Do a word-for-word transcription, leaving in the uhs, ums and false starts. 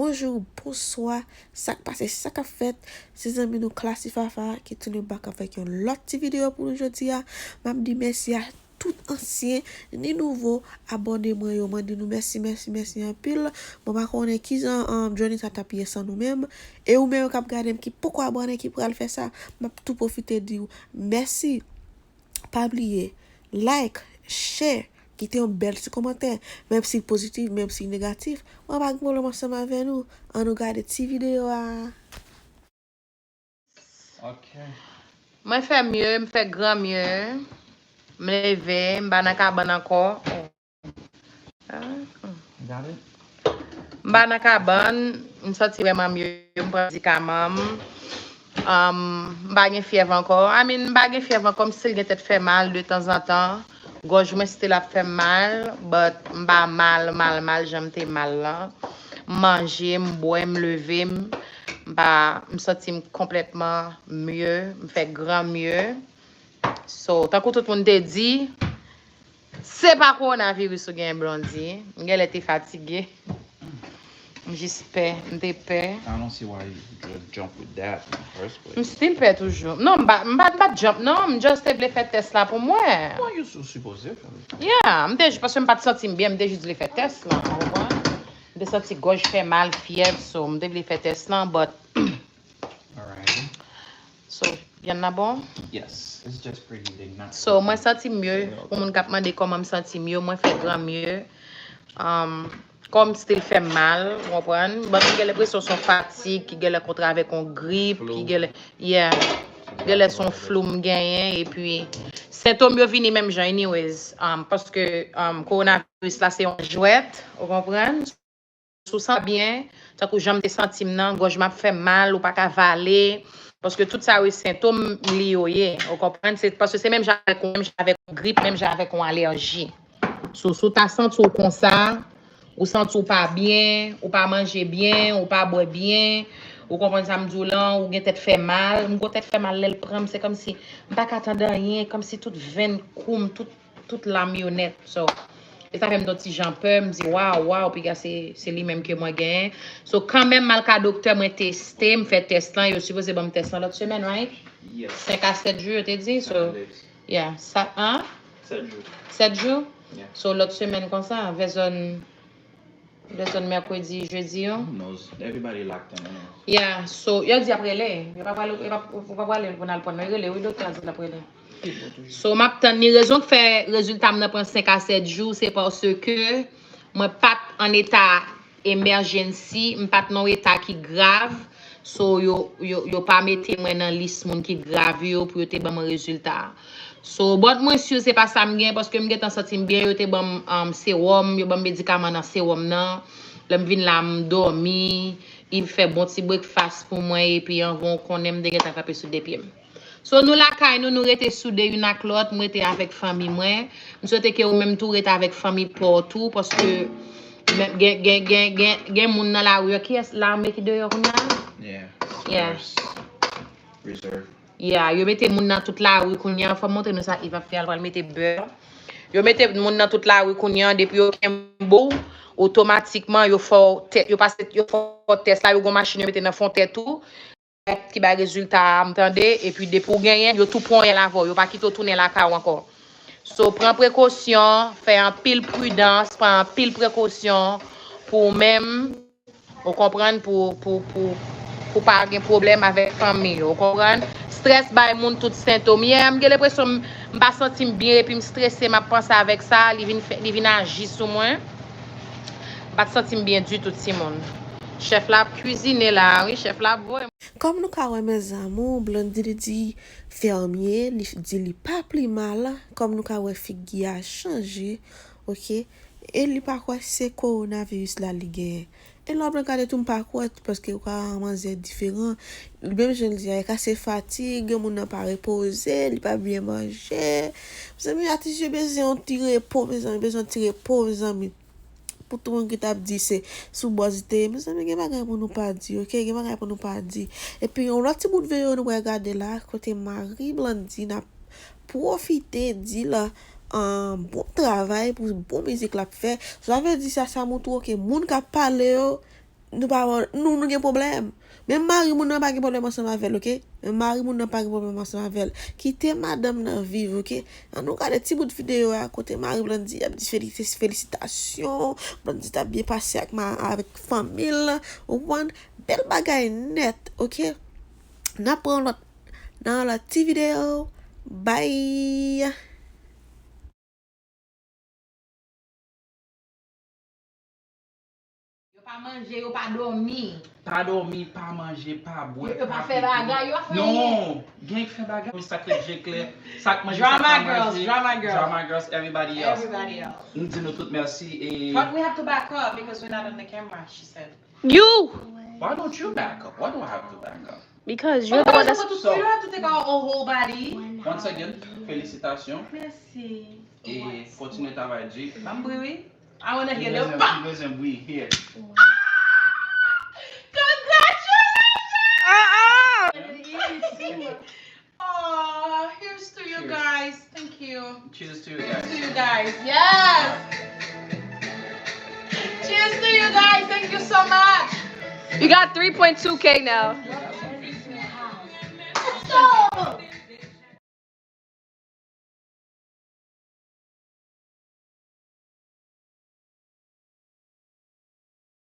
Bonjou, bonswa, sa k pase, sa k ap fèt? Se zanmi nou Classy Fafa ki tounen back avèk yon lòt ti videyo pou nou jodi a. M ap di mèsi a tout ansyen, ni nouvo abòne mwen yo. Mwen di nou mèsi, mèsi, mèsi anpil. Mwen pa konnen kijan, um, journey sa t ap ye san nou menm. E ou menm k ap gade m ki poko abòne ki pral fè sa, m ap tou pwofite di w mèsi. Pa bliye, like, share, kite yon bèl ti kòmantè, menm si pozitif, menm si negatif. Mwen pa gen pwoblèm ansanm avè nou. Ann nou gade ti videyo a. Mwen fè mye, m fè gran mye. M leve, m pa nan kabann ankò. M pa nan kabann, m santi vrèman mye, m pran medikaman m. Um, m pa gen fyèv ankò. I mean, m pa gen fyèv ankò, m still gen tèt fè mal de tanzantan. Gòj mwen still ap fè m mal, but m pa mal, mal, mal jan m te mal lan. M manje, m bwè, m leve, m, m pa, m santi m konplètman mye, m fè gran mye. So, tankou tout moun te di, se pa kowonaviris ou genyen, Blondy. M genlè te fatige. M jis pè, m te pè. I don't see why you would jump with that in the first M place. still pè toujou. Non, m pa, m pa, m pa jump, non. M just te vle fè tès la pou mwen. Well, you su- supposed to. Yeah, m te jis, paske m pa t santi m byen, m te jis vle fè tès la, ou konprann? M te santi gòj fè mal, fyèv, so m te vle fè tès la, but Alright. So, y en a bon? Yes, it's just pretty. They not. So, mwen santi m mye. Pou moun k ap mande kòman m santi m yo, mwen fè gran mye. Um, kò m still fè m mal, ou konprann? But m gen lenpresyon se yon fatig ki gen lè kontre avèk yon grip, ki gen lè, yeah, gen lè se yon flou m genyen, epi sentòm yo vini menm jan, anyways, um, paske um, kowonaviris la se yon jwèt, ou konprann? Si w santi byen, tankou jan m te santi m nan, gòj m ap fè m mal, ou pa ka vale, paske tout sa yo sentòm li yo ye, ou konprann? Se, paske se menm jan avèk, menm jan avèk yon grip, menm jan avèk yon alèji. So, si w ta santi w konsa, ou santi w pa byen, ou pa manje byen, ou pa bwè byen, ou konprann sa m di w lan, ou gen tèt fè mal, m gwo tèt fè mal lè l pran m, se kòmsi m pa ka tande anyen, kòmsi tout venn kou m, tout tout lam yo nèt. So, e sa fè m t yon ti jan pè, m di waw, waw, piga se, se li menm ke mwen genyen. So, kanmenm m al ka doktè, mwen teste, m fè tès lan, yo sipoze ban m tès lan lòt semèn, right? Yes. Senk a sèt jou, yo te di. So, Seven days. Yeah, sa, an? Sèt jou. Sèt jou? Yeah. So, lòt semèn konsa, vè zòn, vè zòn mèkredi, jedi yo. Who knows? Everybody locked in. Who knows? Yeah, so, yo di ap rele. Yo pa prale, yo pa, yo pa prale pou n al pran non. Yo rele, wi, doktè a di l ap rele. So, m ap tann li. Rezon k fè rezilta m nan pran senk a sèt jou, se paske mwen pa t an eta emergency, m pa t nan yon eta ki grav. So, yo, yo, yo pa mete mwen nan lis moun ki grav yo pou yo te ban mwen rezilta a. So, but mwen si se pa sa m gen, paske m gentan santi m byen, yo te ban m um, sewòm, yo ban m medikaman nan sewòm nan. Lè m vin la, m dòmi, Yves fè bon ti breakfast pou mwen, epi anvan w konnen m te gentan kanpe sou de pye m. So, nou lakay nou, nou rete soude youn ak lòt, m rete avèk fanmi mwen. M swete ke ou menm tou rete avèk fanmi pa w tou, paske men- gen, gen, gen, gen, gen moun nan lari a. Kiyès lame ki deyò kounye a? Yeah. Yeah. Nurse. Reserve. Yeah, yo mete moun nan tout lari kounye a. Fò m montre nou sa Yves ap fè a, l pral mete bè. Yo mete moun nan tout lari kounye a, depi yo kenbe w, otomatikman, yo fè w tè- yo pase, yo fè w tès la, yo gon machin yo mete nan fon tèt ou, ki bay rezilta a, m tande, epi depi w genyen, yo tou pran yon avè w, yo pa kite w tounen lakay ou ankò. So, pran prekosyon, fè anpil pridans, pran anpil prekosyon pou ou menm, ou konprann, pou, pou, pou, pou pa gen pwoblèm avèk fanmi yo, ou konprann? Strès bay moun tout sentòm. Yeah, m gen lenpresyon m, m pa santi m byen, epi m strese, m ap panse avèk sa, li vin fè, li vin aji sou mwen. M pa t santi m byen ditou, timoun. Chèf la ap kwizine la, wi, chèf la ap voye. Kòm nou ka wè, mes amours, Blondedy di fèmye, li di li pa pi mal, kòm nou ka wè figi a chanje, oke? E li pa kwè se kowonaviris la li genyen. E lè w ap gade tou, m pa kwè, paske w ka wè manzè diferan. Menm jan l di a, e ka se fatig, moun nan pa repoze, li pa byen manje. Mezanmi, atis yo bezwen yon ti repo, mezanmi, bezwen yon ti repo, mezanmi. Pou tout moun ki t ap di se sou bòz li te ye, mezanmi, gen bagay pou nou pa di, oke? Gen bagay pou nou pa di. Epi, yon lòt ti bout videyo nou pral gade la, kote Marie Blondedy ap pwofite di l, ah, bon travay pou bon mizik l ap fè. Sa vle di sa, sa montre w ke moun k ap pale yo, Nou pa wè, nou, nou gen pwoblèm. Men mari moun nan pa gen pwoblèm ansanm avè l, oke? Men mari moun nan pa gen pwoblèm ansanm avè l. Kite madanm nan viv, oke? An nou gade ti bout videyo a kote mari Blandy ap di felisi-, felisitasyon. Blandy t ap byen pase ak ma-, avèk fanmi l. Ou konprann? Bèl bagay nèt, oke? N ap pran lòt nan lòt ti videyo. Bye! Yo pa manje, yo pa dòmi. Pa dòmi, pa manje, pa bwè, Yo pa fè bagay, yo pa fè anyen. Non, gen k fè bagay. Sa k fè je klè, sa k manje, sa k pa manje. Drama girls, drama girls. Drama girls, everybody else. Everybody else. M di nou tout mèsi e But we have to back up because we're not on the camera, she said. You! Why don't you back up? Why do I have to back up? Because you're the one that's. So, you have to take out a whole body. Once again, felisitasyon Merci. e kontinye travay di. Ban m bri wi. I wanna Li hear the bezwen, li bezwen bri here. Congratulations! Uh-uh! Oh, here's to you Cheers. Guys. Thank you. Cheers to you Here's to guys. you guys. Yes. Cheers to you guys. Thank you so much. You got three point two K now.